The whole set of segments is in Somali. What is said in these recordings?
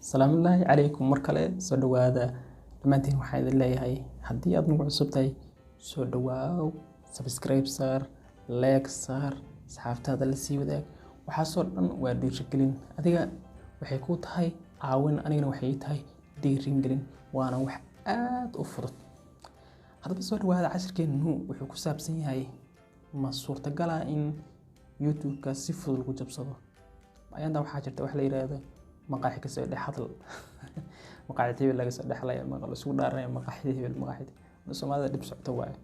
Salaamullaahi calaykum. Mar kale soo dhawaada dhammaantiin. Waxaan idin leeyahay, haddii aad nagu cusub tahay, soo dhawaaw, subscribe saar, like saar, asxaabtaada la sii wadaag. Waxaasoo dhan waa dhiirigelin. Adiga waxay kuu tahay caawin, anigana waxay ii tahay dhiirigelin, waana wax aad u fudud. Haddaba soo dhawaada. Cashirkeennu wuxuu ku saabsan yahay: ma suurtagala in YouTube-ka si fudud lagu jabsado? Ayaanta waxaa jirta wax la yiraahdo maqaaxi kasoo dhex hadal, maqaaxida hebel laga soo dhexlaya, la isugu dhaaranaya maqaaxida hebel, maqaaxida. Soomaalida dhib socto waaye.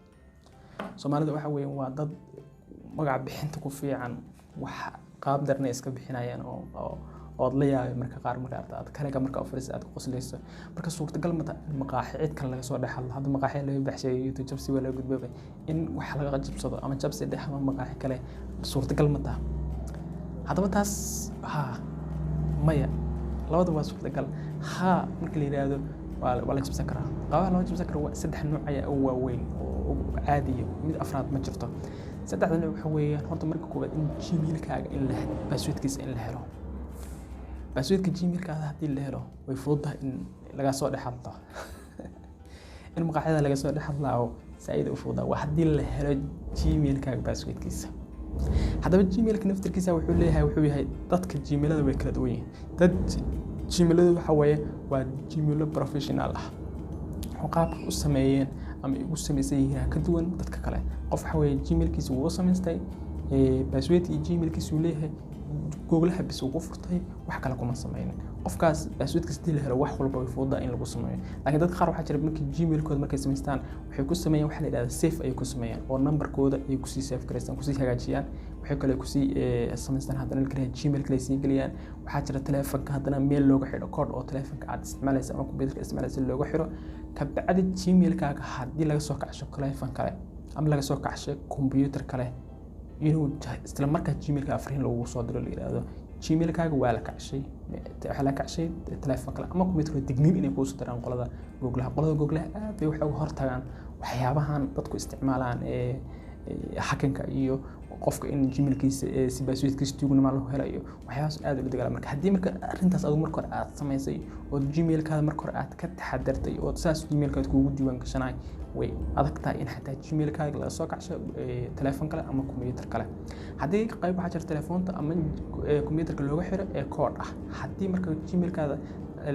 Soomaalida waxa weeye waa dad magac bixinta ku fiican, wax qaab darna iska bixinayaan oo ood la yaabay marka qaar. Marka aad kaliga marka u fadhiisa aad ku qoslayso. Marka suurtagal ma tahay in maqaaxi cid kale laga soo dhex hadlo? Hadda maqaaxi laga baxshay YouTube jabsi waa laga gudbaba in wax laga jabsado ama jabsi dhex ama maqaaxi kale, suurtagal ma taha? Haddaba taas haa, maya, labada waa suurtagal. Haa, marka la yiraahdo waa la jabsan karaa. Qabaha loo jabsan karo waa saddex nooc ayaa ugu waaweyn oo caadiya, mid afraad ma jirto. Saddexda nooc waxa weeyaan: horta marka koowaad in Gmailkaaga in la passwordkiisa in la helo. Passwordka Gmailkaada haddii la helo, way fududahay in laga soo dhex hadlo, in maqaaxyada laga soo dhex hadlaayo saaid u fududaa, waa haddii la helo Gmailkaaga passwordkiisa. Haddaba Gmailka naftirkiisa wuxuu leeyahay, wuxuu yahay dadka Gmailada way kala duwan yihiin. Dad Gmailadu waxa weeye waa Gmailo professional ah oo qaabka u sameeyeen ama ay ugu samaysan yihiin ka duwan dadka kale. Qof waxa weeye Gmailkiisa wuu samaystay, passwordkii Gmailkiisa uu leeyahay, Googlaha bis uu ku furtay, wax kale kuma sameynin. Qofkaas passwordkiisa hadii la helo, wax walba way fududahay in lagu sameeyo. Laakiin dadka qaar waxaa jira markii Gmailkooda markay samaystaan, waxay ku sameeyaan waxa la yidhahda safe ayay ku sameeyaan, oo numberkooda ayay kusii save garaystaan, kusii hagaajiyaan. Waxay kale kusii samaystaan haddana kale Gmail kale sii geliyaan. Waxaa jira telefonka haddana meel looga xidho code oo telefonka aad isticmaalaysa ama computerka isticmaalaysa looga xidho. Kabacdi Gmailkaaga haddii laga soo kacsho telefon kale ama laga soo kacsho computer kale, inuu isla markaa Gmailka fariin lagugu soo diro, la yiraahdo Gmailkaaga waa la kacshay, waxaa la kacshay telefoon kale ama computer, digniin inay kuusoo diraan qolada Googlaha. Qolada Googlaha aad bay waxay uga hortagaan waxyaabahan dadku isticmaalaan ee hackinka iyo qofka in Gmailkiisa si passwordkiisa tuugnimo lagu helo iyo waxyaabahaas aad ula dagaala. Marka haddii marka arrintaas adigu marka hore aad samaysay oo Gmailkaada marka hore aad ka taxadartay oo saas Gmailkaada kuugu diiwaan gashanaay, way adag tahay in xataa Gmailkaaga laga soo kacsho telefoon kale ama computer kale. Haddii qayb waxaa jira telefoonta ama computerka looga xiro ee code ah. Haddii marka Gmailkaada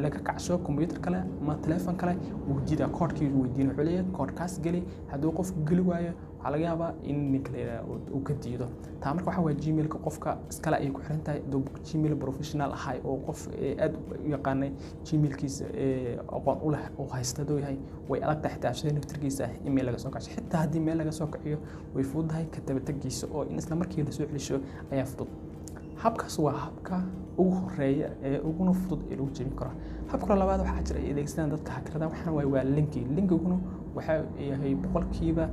laga kacsho computer kale ama telefoon kale, wuu diidaa koodhkii, wuu weydiin, wuxuu leeyahay koodhkaas geli. Hadduu qofku geli waayo, waxaa laga yaabaa in ninka la yidhaahdo uu ka diido taa. Marka waxaa waye Gmailka qofka iskale ayay ku xiran tahay. Hadduu Gmail professional ahay oo qof aad u yaqaanay Gmailkiisa aqoon u leh oo haysta hadduu yahay, way adag tahay xitaa sida naftirkiisa in meel laga soo kacsho. Xitaa haddii meel laga soo kaciyo, way fududahay ka dabatagiisa oo in isla markii lasoo celisho ayaa fudud. Habkaas waa habka ugu horeeya ee uguna fudud ee lagu jebin karo. Habka labaad waxaa jira ay adeegsadaan dadka hackerada, waxaana waaye waa linki. Linkiguna waxa yahay 1%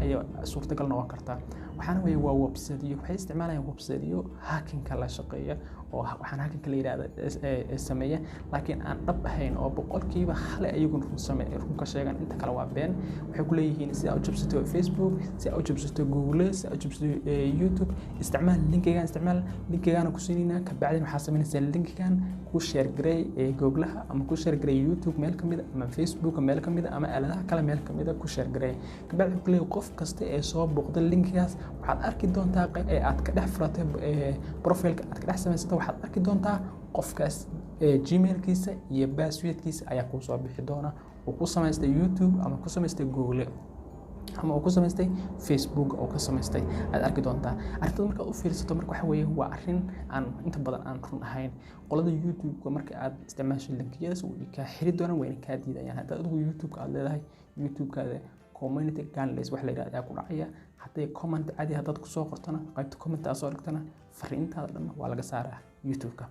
ayaa suurtagal noqon kartaa. Waxaana weeye waa websiteyo. Waxay isticmaalayaan websiteyo hackinka la shaqeeya oo waxaan hackinka la yidhahda sameeya, laakiin aan dhab ahayn, oo 1% ayaguna run same run ka sheegaan, inta kale waa been. Waxay ku leeyihiin si aad u jabsato Facebook, si aad u jabsato Google, si aad u jabsato YouTube, isticmaal linkigan, isticmaal linkigaana ku siinaynaa. Kabacdin waxaa samaynaysaa linkigan ku share garey Googlaha ama ku share garey YouTube meel ka mid a ama Facebook meel ka mid a ama aaladaha kale meel ka mid a ku share garey. Kabacdi wuxuu ku leeyahay qof kasta ee soo booqda linkigaas, waxaad arki doontaa ee aad ka dhex furatay profileka aad ka dhex samaysatay, waxaad arki doontaa qofkaas Gmailkiisa iyo passwordkiisa ayaa kuu soo bixi doona, uu ku samaystay YouTube ama ku samaystay Google ama uu ku samaystay Facebook oo ka samaystay aad arki doontaa. Arrintada markaad u fiirsato marka waxa weeye waa arrin aan inta badan aan run ahayn. Qolada YouTube-ka marka aad isticmaasho linkiyadaas, way kaa xiri doonaan, wayna kaa diidayaan. Haddaad adigu YouTube-ka aad leedahay, YouTube-kaada community guidelines wax la yidhahdo ayaa ku dhacaya. Hadday comment caadi haddaad kusoo qortona, qaybta comment aad soo dhigtana, fariintaada dhan waa laga saaraa YouTube-ka.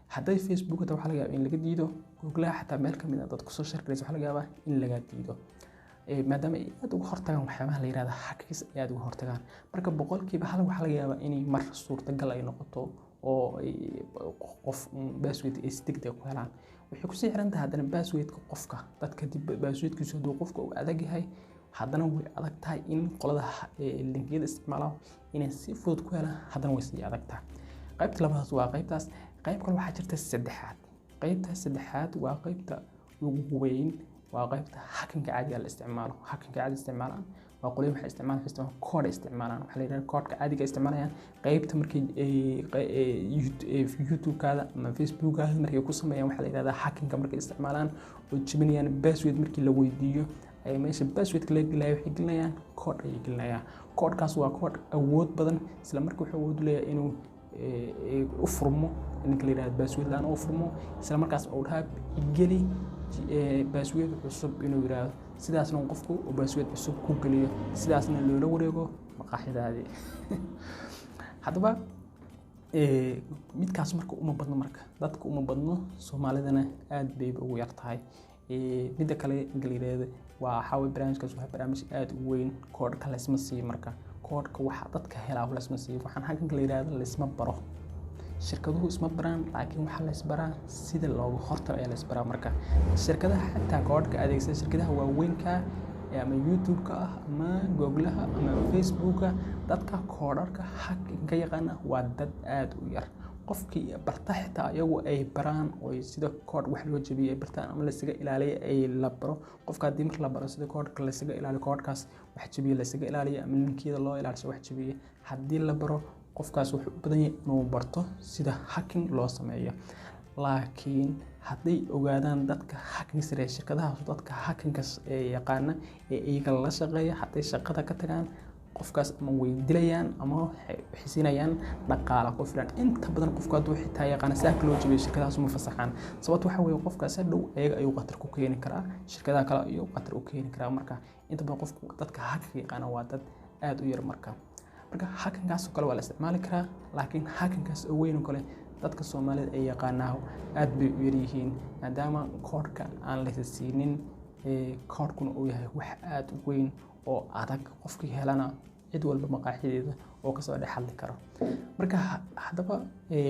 Hadday Facebook hata waxaa laga yaabaa in laga diido. Googlaha xataa meel ka mid ah dad kusoo share garaysa, waxaa laga yaabaa in laga diido, maadaama ay aad uga hortagaan waxyaabaha la yihahda hackers ay aad uga hortagaan. Marka 1% waxaa laga yaabaa inay mar suurtagal ay noqoto oo ay qof password ay si degdeg ku helaan. Waxay kusii xiran tahay haddana passwordka qofka. Dadka dib passwordkiisu hadduu qofka uu adag yahay, haddana way adag tahay in qolada linkiyada isticmaalaan inay si fudud ku helaan, haddana way sii adag tahay. Qaybta labaad waa qaybtaas. Qayb kale waxaa jirta saddexaad. Qaybta saddexaad waa qaybta ugu weyn, waa qaybta hacking-ka caadiga la isticmaalo. Hacking-ka caadiga isticmaalaan waa qolyo waxay isticmaalaan code isticmaalaan, waxaa la yidhahdaa code-ka caadiga isticmaalayaan. Qaybta markay YouTube-kaada ama Facebook-kaada markay ku sameeyaan, waxaa la yidhahdaa hacking-ka markay isticmaalaan oo jebinayaan password, markii la weydiiyo ay meesha password-ka laga gelinayo waxay gelinayaan code ayay gelinayaan. Code-kaas waa code awood badan, isla markii wuxuu awood u leeyahay inuu u furmo ninka la yidhahdo password la'aan u furmo, isla markaas uu dhahaa geli password cusub inuu yidhaahdo, sidaasna qofku uu password cusub ku geliyo, sidaasna loola wareego maqaaxidaadii. Haddaba midkaas marka uma badno, marka dadka uma badno, Soomaalidana aad bayba ugu yar tahay. Midda kale ninka la yidhaahdo waa waxaa waye barnaamijkaas waa barnaamij aad u weyn. Koodhka laysma siiyo, marka koodhka waxa dadka helaa laysma siiyo. Waxaan hacking-ka la yidhaahdo laysma baro, shirkaduhu isma baraan, laakiin waxaa laysbaraa sida looga hortago ayaa laysbaraa. Marka shirkadaha xitaa koodhka adeegsada, shirkadaha waaweynka ama YouTube-ka ah ama Google-ha ama Facebook-ka, dadka koodharka hacking ka yaqaana waa dad aad u yar. Qofkii barta xitaa iyagu ay baraan oo sida koodh wax loo jabiyo ay bartaan ama laysaga ilaaliyo ay la baro qofka. Haddii mar la baro sida koodhka laysaga ilaaliyo, koodhkaas wax jabiyo laysaga ilaaliyo ama linkiyada loo ilaalisho wax jabiyo haddii la baro, qofkaas wuxuu u badan yahay inuu barto sida hacking loo sameeyo. Laakiin hadday ogaadaan dadka hacking sare, shirkadahaas dadka hacking-ka yaqaana ee iyaga la shaqeeya, hadday shaqada ka tagaan qofkaas ama way dilayaan ama waxay siinayaan dhaqaale ku filan. Inta badan qofku hadduu xitaa yaqaana si loo jabiyo, shirkadahaas uma fasaxaan. Sababta waxaa weeye qofkaas hadhow ayaga ayuu khatar ku keeni karaa, shirkadaha kale ayuu khatar u keeni karaa. Marka inta badan qofku dadka hacking yaqaana waa dad aad u yar. Marka hacking-kaas oo kale waa la isticmaali karaa, laakiin hacking-kaas oo weyn oo kale dadka Soomaalida ay yaqaanaa aad bay u yaryihiin, maadaama koodhka aan la siinin, koodhkuna uu yahay wax aad u weyn oo adag, qofkii helana cid walba maqaaxideeda oo kasoo dhex hadli karo. Marka haddaba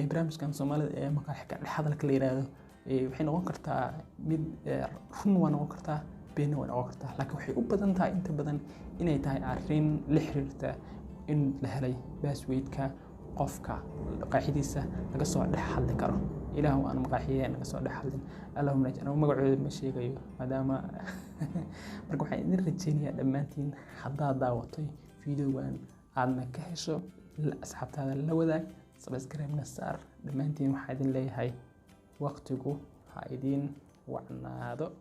barnaamijkan Soomaalida ee maqaaxi ka dhex hadalka la yiraahdo waxay noqon kartaa mid run waa noqon kartaa, beenna way noqon kartaa, laakiin waxay u badan tahay inta badan inay tahay arrin la xiriirta in la helay password-ka qofka maqaaxidiisa laga soo dhex hadli karo. Ilaahu aan maqaaxiyaha naga soo dhex hadlin, allahumma najina. Anigu magacooda ma sheegayo maadaama. Marka waxaan idin rajeynayaa dhammaantiin, haddaad daawatay videogan aadna ka hesho, asxaabtaada la wadaag, subscribe-na saar. Dhammaantiin waxaa idin leeyahay waqtigu ha idiin wacnaado.